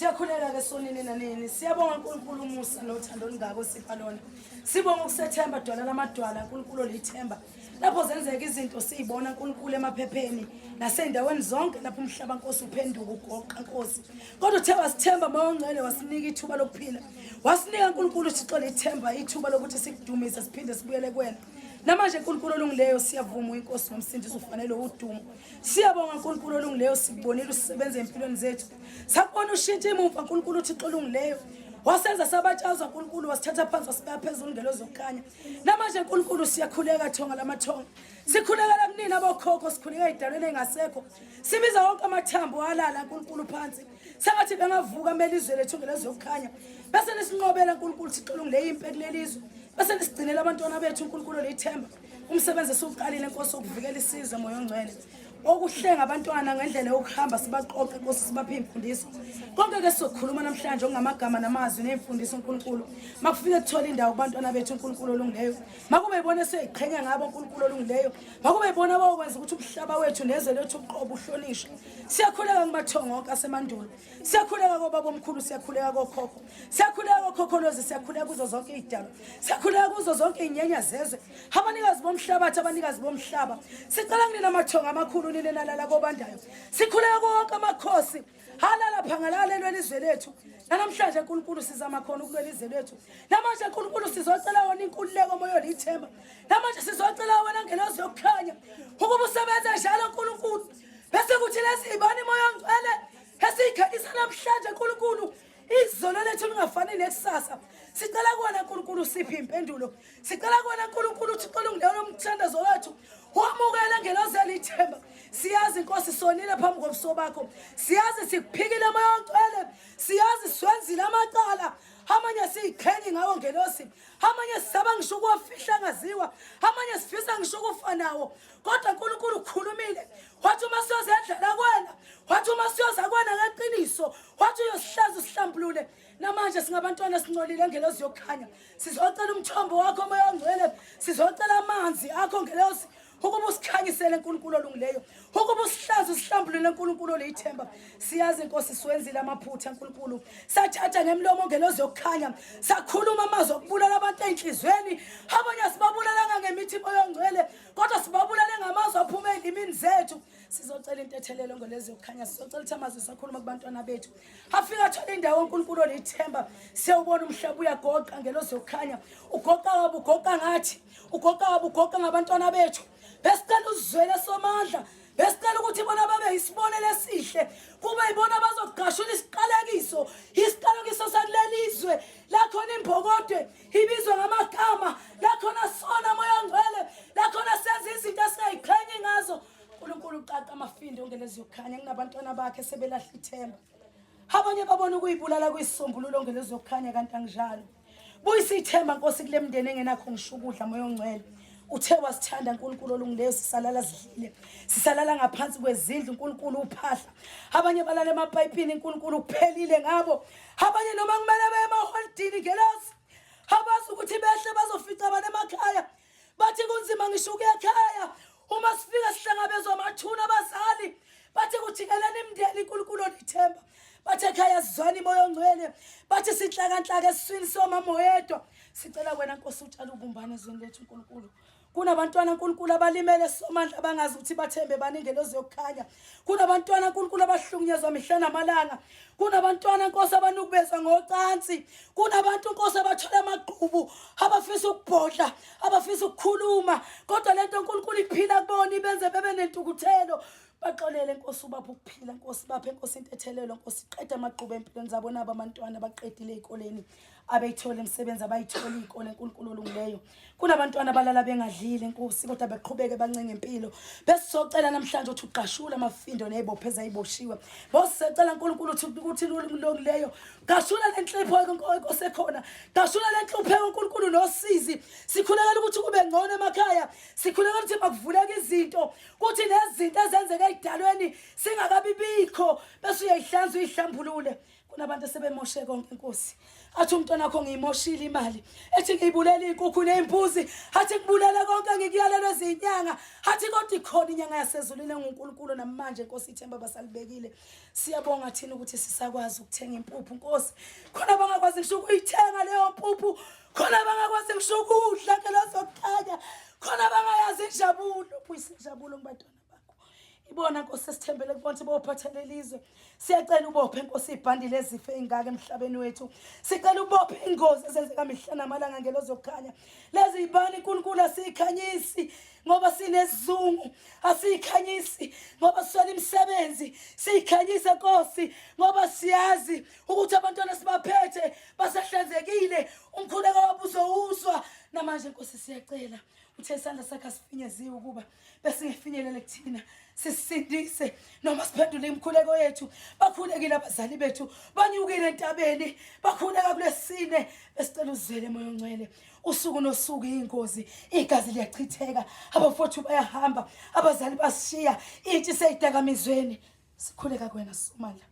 Siyakhuleka ke sonini nanini. Siyabonga uNkulunkulu umusa nothando olungako sipha lona. Sibonga ukusethemba dwala lamadwala uNkulunkulu olithemba. Lapho zenzeka izinto siyibona uNkulunkulu emaphepheni nasey'ndaweni zonke lapho umhlaba Nkosi uphenduka ugoqa Nkosi. Kodwa uthe wasithemba Moya oNgcwele wasinika ithuba lokuphila. Wasinika uNkulunkulu uThixo lithemba ithuba lokuthi sikudumise siphinde sibuyele kuwena. Namanje uNkulunkulu olungileyo siyavuma uyiNkosi nomsindisi ufanele udumo. Siyabonga uNkulunkulu olungileyo sikubonile usebenza empilweni zethu. Sakubona ushintsha imuva uNkulunkulu uThixo olungileyo. Wasenza sabatshazwa uNkulunkulu wasithatha phansi wasibeka phezulu ngelozi yokukhanya. Namanje uNkulunkulu siyakhuleka thonga lamathonga. Sikhulekela kunina abokhokho sikhuleka edalweni engasekho. Sibiza wonke amathambo alala uNkulunkulu phansi. Sengathi bengavuka mele izwe lethu ngelozi yokukhanya. Bese nisinqobela uNkulunkulu Thixo olungileyo impi kulelizwe. Bese nisigcinela abantwana bethu uNkulunkulu olithemba. Umsebenzi esiwuqalile Nkosi wokuvikela isizwe moya ongcwele. Okuhlenga abantwana ngendlela yokuhamba sibaqoqe Nkosi sibaphe imfundiso. Konke ke sizokhuluma namhlanje okungamagama namazwi nemfundiso uNkulunkulu. Makufike kuthola indawo kubantwana bethu uNkulunkulu olungileyo. Makube ibona esiyiqhenya ngabo uNkulunkulu olungileyo. Makube ibona abawokwenza ukuthi umhlaba wethu nezwe lethu uqobo uhlonishwe. Siyakhuleka kumathongo onke asemandulo. Siyakhuleka kobaba omkhulu, siyakhuleka kokhokho. Siyakhuleka kokhokholozi, siyakhuleka kuzo zonke izidalwa. Siyakhuleka kuzo zonke izinyenya zezwe. Abanikazi bomhlabathi, abanikazi bomhlaba. Sicela kunina amathongo amakhulu nina nalala kobandayo. Sikhuleka konke amakhosi. Halala phangalala elwela izwe lethu. Namhlanje uNkulunkulu sizama khona ukulwela izwe lethu. Namanje uNkulunkulu sizocela wona inkululeko moya olithemba. Namanje sizocela wena ngelozi yokukhanya. Ukuba usebenze njalo uNkulunkulu. Bese kuthi lezi ibani moya ongcwele esiyikhanyisa namhlanje uNkulunkulu izolo lethu lingafani nekusasa. Sicela kuwena uNkulunkulu siphi impendulo. Sicela kuwena uNkulunkulu uthi cela ungene umthandazo wethu. Wamukele ngelozi elithemba. Siyazi Nkosi sonile phambi kobuso bakho. Siyazi sikuphikile moya ongcwele. Siyazi siwenzile amacala. Amanye siyiqhenyi ngawo ngelosi. Amanye sisaba ngisho ukuwafihla angaziwa. Amanye sifisa ngisho ukufa nawo. Kodwa uNkulunkulu ukhulumile. Wathi uma siyozendlela kwena, wathi uma siyoza kwena ngeqiniso, wathi uyosihlaza usihlambulule. Namanje singabantwana sincolile ngelosi yokukhanya. Sizocela umthombo wakho moya ongcwele. Sizocela amanzi akho ngelosi ukuba usikhanyisele uNkulunkulu olungileyo ukuba usihlaze usihlambulule uNkulunkulu olithemba siyazi inkosi siwenzile amaphutha uNkulunkulu sathatha ngemlomo ngelozi yokukhanya sakhuluma amazwi okubulala abantu enhlizweni abanye sibabulalanga ngemithi moya ongcwele kodwa sibabulale ngamazwi aphuma ezilimini zethu sizocela intethelelo ngelezi yokukhanya sizocela ukuthi amazwi sakhuluma kubantwana bethu afika athola indawo uNkulunkulu olithemba siyawubona umhlaba uyagoqa ngelozi yokukhanya ugoqa wabo ugoqa ngathi ugoqa wabo ugoqa ngabantwana bethu besicela uzwele somandla besicela ukuthi bona babe yisibonelo esihle kube yibona abazogqashula isiqalekiso isiqalekiso sakuleli zwe lakhona imbokodwe ibizwe ngamagama lakhona sona moya ongcwele lakhona senza izinto esingayiqhenyi ngazo uNkulunkulu uqaqa amafindo ongelezi yokukhanya kunabantwana bakhe sebelahla ithemba abanye babona ukuyibulala kuyisisombululo ongelezi yokukhanya kanti anginjalo buyisa ithemba nkosi kule mndeni engenakho ngisho ukudla moya ongcwele uthe wasithanda uNkulunkulu olungileyo sisalala sidlile sisalala ngaphansi kwezindlu uNkulunkulu uphahla abanye balala emapayipini uNkulunkulu kuphelile ngabo abanye noma kumele beye emaholidini ngelosi abazi ukuthi behle bazofica abantu emakhaya bathi kunzima ngisho ukuya ekhaya uma sifika sihlangabezwa amathuna abazali bathi kujikelana imindeni inkulunkulu olithemba bathi ekhaya sizwana imoya ongcwele bathi sinhlakanhlaka esiswini somama oyedwa sicela wena nkosi utshala ubumbane ezweni lethu unkulunkulu Kunabantwana uNkulunkulu abalimele somandla abangazi ukuthi bathembe bani ingelozi yokukhanya. Kunabantwana uNkulunkulu abahlukunyezwa mihla namalanga. Kunabantwana Nkosi abanukubezwa ngocansi. Kunabantu Nkosi abathola amagqubu, abafisa ukubhodla, abafisa ukukhuluma. Kodwa lento uNkulunkulu iphila kubona ibenze bebe nentukuthelo. Baxolele Nkosi ubaphe ukuphila Nkosi baphe Nkosi intethelelo Nkosi qeda amagqubu empilweni zabo nabo abantwana baqedile ezikoleni. Abeyithola imisebenzi abayithola iy'kole nkulunkulu olungileyo kunabantwana abalala bengadlile nkosi kodwa beqhubeke bancenge impilo besizocela namhlanje ukuthi ugqashule amafindo ney'bopho ezayiboshiwe bosicela nkulunkulu ukuthi olungileyo gqashula le nhlipho inkosi ekhona gqashula le nhlupheko nkulunkulu nosizi sikhulekela ukuthi kube ngcono emakhaya sikhulekela ukuthi makuvuleke izinto kuthi nezinto ezenzeka ey'dalweni singakabibikho bese uyayihlanza uyihlambulule. Kunabantu asebemoshe konke Nkosi. Athi umntwana wakho ngiyimoshile imali, ethi ngiyibulele iy'nkukhu ney'mbuzi, athi ngibulele konke ngikuyalelwe zinyanga, athi kodwa ikhona inyanga yasezulwini enguNkulunkulu namanje Nkosi ithemba basalibekile. Siyabonga thina ukuthi sisakwazi ukuthenga impuphu Nkosi. Khona bangakwazi ngisho ukuyithenga leyo mpuphu, khona bangakwazi ngisho ukudla ngelozokukhanya, khona bangayazi injabulo. Buyisa injabulo kubantwana bakho. Ibona Nkosi esithembele kubona ukuthi bophatha lelizwe. Siyacela ubophe Nkosi ibhandi lezifo ey'ngaka emhlabeni wethu. Sicela ubophe ingozi ezenzeka mihla namalanga ngelozokukhanya. Lezi yibani uNkulunkulu asiyikhanyisi ngoba sinesizungu, asiyikhanyisi ngoba siswele imisebenzi, siyikhanyise Nkosi ngoba siyazi ukuthi abantwana sibaphethe basahlanzekile, umkhuleko wabo uzowuzwa. Namanje Nkosi siyacela, uthe isandla sakhe asifinyeziwe ukuba besingefinyelele kuthina, sisindise noma siphendule imikhuleko yethu. Bakhulekile abazali bethu, banyukile entabeni, bakhuleka kulesine, besicela uzwele moya ongcwele. Usuku nosuku iyingozi, igazi liyachitheka, abafowethu bayahamba, abazali basishiya, intsha iseyidakamizweni. Sikhuleka kuwena Somandla,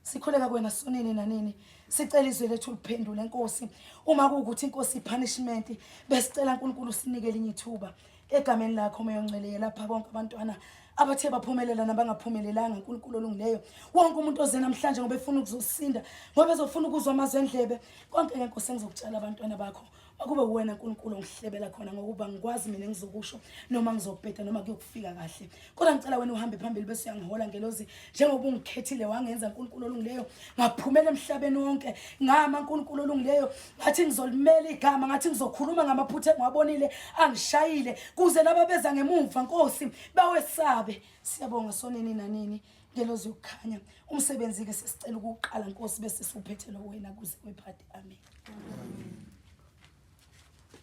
sikhuleka kuwena Sonini nanini, sicela izwe lethu liphendule Nkosi. Uma kuwukuthi Nkosi i-punishment, besicela uNkulunkulu usinike elinye ithuba egameni lakho Moya Ongcwele. Yelapha bonke abantwana abathe baphumelela nabangaphumelelanga, uNkulunkulu olungileyo. Wonke umuntu oze namhlanje ngoba efuna ukuzosinda, ngoba ezofuna ukuzwa amazwi endlebe, konke ke Nkosi engizokutshela abantwana bakho makube uwena Nkulunkulu ongihlebela khona, ngokuba ngikwazi mina engizokusho noma ngizobheda noma kuyokufika kahle. Kodwa ngicela wena uhambe phambili bese uyangihola ngelozi, njengoba ungikhethile wangenza Nkulunkulu olungileyo, ngaphumela emhlabeni wonke ngama Nkulunkulu olungileyo, ngathi ngizolimela igama, ngathi ngizokhuluma ngamaphutha engiwabonile angishayile, kuze laba beza ngemumva Nkosi bawesabe. Siyabonga Sonini nanini ngelozi yokukhanya. Umsebenzi ke sesicela ukuqala Nkosi bese siwuphethele wena kuze kwephadi. Amen. Amen.